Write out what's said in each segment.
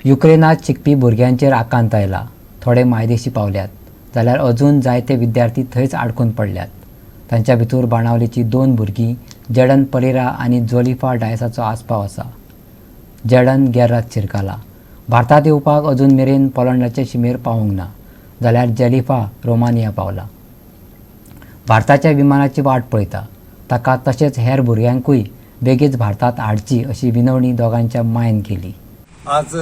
युक्रेनात शिकपी भुरग्यांचेर आकांत आयला. थोडे मायदेशी पावल्यात जाल्यार अजून जायते विद्यार्थी थंयच आडकून पडल्यात. तांच्या भितर बाणावलेची दोन भुरगीं जेडन परेरा आनी जोलिफा डायसाचो आस्पाव आसा. जेडन गेर्रात शिरकाला. भारतांत येवपाक अजून मेरेन पोलंडाचे शिमेर पावूंक ना जाल्यार जेलिफा रोमानिया पावला. भारताच्या विमानाची वाट पळयता. ताका तशेंच हेर भुरग्यांकूय बेगीच भारतांत हाडची अशी विनवणी दोगांच्या मायन केली. आज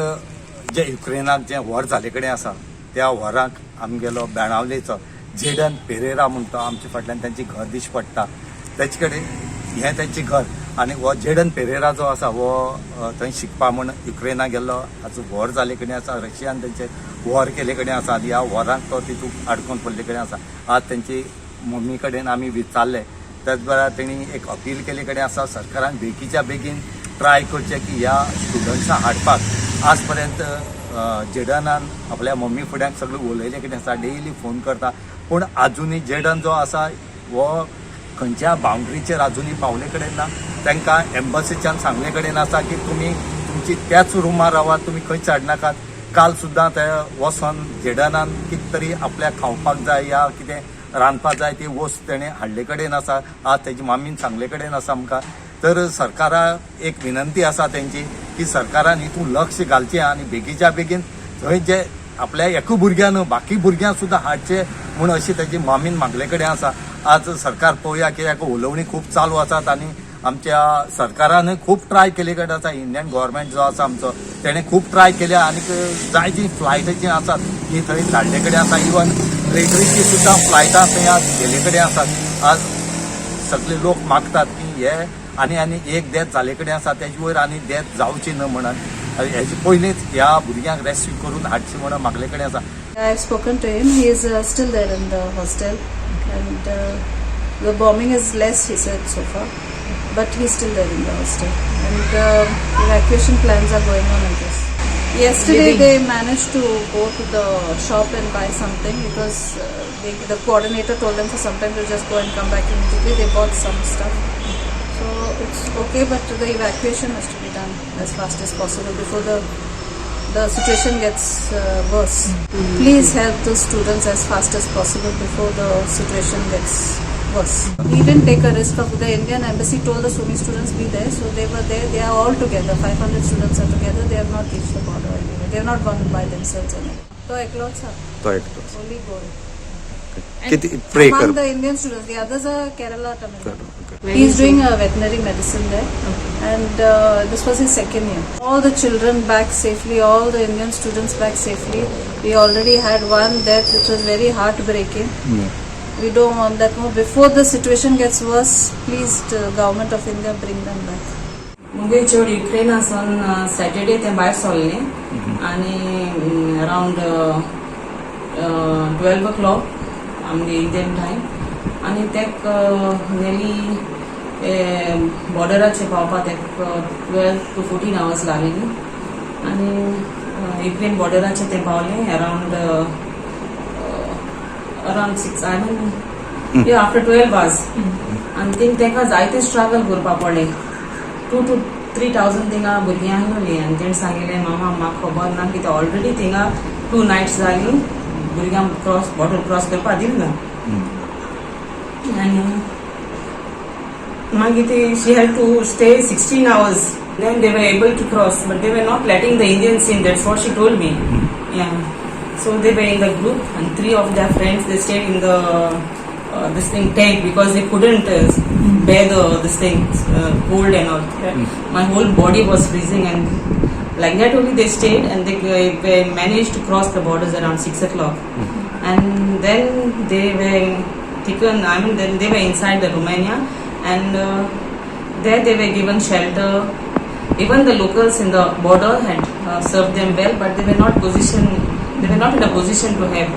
जे युक्रेनाक जे वॉर जाले कडेन आसा, त्या वॉराक आमगेलो बेणावलेचो जेडन पेरेरा म्हणटा, आमच्या फाटल्यान तांची घर दिश्टी पडटा. तेचे कडेन हें तेंचें घर आनी हो जेडन पेरेरा जो आसा हो थंय शिकपा म्हूण युक्रेनाक गेल्लो. आज वॉर जाले कडेन आसा, रशियान तेंचे वॉर केले कडेन आसा आनी ह्या वॉराक तो तितूंत आडकून पडले कडेन आसा. आज तेंची मम्मी कडेन आमी विचारलें, त्याच वेळार तेणी एक अपील केले कडेन आसा, सरकारान बेगीच्या बेगीन ट्राय करचें की ह्या स्टुडंट्सांक हाडपाक. आज पर्यंत जेडनान आपल्या मम्मी फुड्याक सगळें उलयले कडेन आसा, डेली फोन करता, पूण आजुनूय जेडन जो आसा हो खंयच्या बाउंड्रीचेर आजुनूय पावले कडेन ना. तांकां एम्बसीच्यान सांगले कडेन आसा की तुमी तुमची त्याच रुमार रावात, तुमी खंयच चडनाकात. काल सुद्दां ते वचोन जेडनान कितें तरी आपल्याक खावपाक जाय या कितें रांदपाक जाय ती वस्त तेणें हाडले कडेन आसा. आज तेजी मामीन सांगले कडेन आसा आमकां. तर सरकाराक एक विनंती आसा तेंची की सरकारान हितून लक्ष घालचें आनी बेगीच्या बेगीन थंय जे आपल्या एकू भुरग्यां न्हू, बाकी भुरग्यांक सुद्दां हाडचे म्हूण अशी तेजी मामीन मागले कडेन आसा. आज सरकार पळोवया, कित्याक उलोवणी खूब चालू आसात आनी आमच्या सरकारानूय खूब ट्राय केले कडेन आसा. इंडियन गव्हर्मेंट जो आसा आमचो, तेणें खूब ट्राय केल्या आनी जाय जी फ्लायट जी आसात ती थंय धाडले कडेन आसा. इवन मिलिटरीची सुद्दां फ्लायटां थंय आज गेले कडेन आसात. आज सगळे लोक मागतात की हे आनी आनी एक डेथ जाले कडेन आसा, तेजे वयर आनी डेथ जावची न्हय म्हणून हेजे पयलींच ह्या भुरग्यांक रेस्क्यू करून हाडची म्हणून मागले कडेन आसा. I have spoken to him. He is still there in the hostel, and the bombing is less, he said, so far, but he's still there in the hostel. And evacuation plans are going on, I guess. Yesterday they managed to go to the shop and buy something. It was the coordinator told them for some time to just go and come back immediately. They bought some stuff. So it's okay, but the evacuation has to be done as fast as possible before the situation gets worse. Please help the students as fast as possible before the situation gets worse. We didn't take a risk of the Indian embassy told the Sumi students be there, so they were there. They are all together. 500 students are together. They have not reached the border anyway. They have not gone by themselves anyway. तो एकलोच हा. तो एकटो. Only goal. किती pray कर. Among the Indian students, the others are Kerala, Tamil Nadu. He is doing a veterinary medicine there, and this was his second year. All the children back safely, all the Indian students back safely. We already had one death, which was very heartbreaking. We don't want that more. Before the situation gets worse, please, the government of India, bring them back. मुगे चेड युक्रेनासून Saturday ते भायर सरले आनी around 12 ओ clock आमगे Indian time आनी तेक nearly बॉर्डराचेर पावपा तेक 12 टू 14 आवर्स लागली आनी युक्रेन बॉर्डराचेर ते पावले around 6, I mean, yeah, after 12 hours. आनी थिंग तेका जायते स्ट्रगल करपा पडले. 2 टू 3 थावजंड थिंगा भुरगीं आहलोलीं आनी तेणें सांगिल्लें, मामा, म्हाका खबर ना कित्याक ऑलरेडी थिंगा 2 नायट्स जाली, भुरग्यांक क्रॉस बॉर्डर क्रॉस करपा दिल ना. आनी मागीर ती she had to stay 16 hours, then they were able to cross, but they were not letting the Indians in. That's what she told me, yeah. So they were in the group and three of their friends, they stayed in the this thing, tent, because they couldn't bear the this thing, cold and all. My whole body was freezing, and like that only they stayed and they managed to cross the borders around 6 o'clock and then they were taken, I mean, then they were inside the Romania and there they were given shelter. Even the locals in the border had served them well, but they were not in a position to help.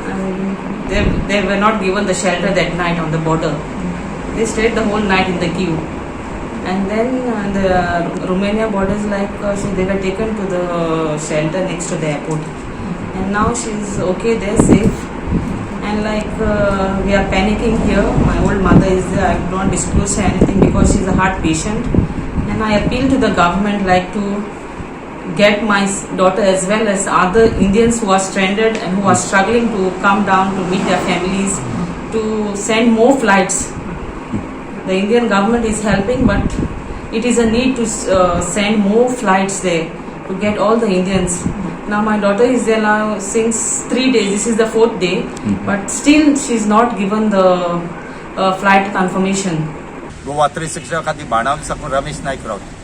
And they were not given the shelter that night on the border. They stayed the whole night in the queue. And then the Romania borders, like, so they were taken to the shelter next to the airport. And now she's okay, they're safe. And like we are panicking here. My old mother is there. I don't disclose her anything because she's a heart patient. And I appeal to the government, like, to get my daughter as well as other Indians who are stranded and who are struggling to come down to meet their families, to send more flights. The Indian government is helping, but it is a need to send more flights there to get all the Indians. Now my daughter is there now since 3 days. This is the fourth day, but still she is not given the flight confirmation. Goa 360 खातीर बाणावली साकून रमेश नायक रावता.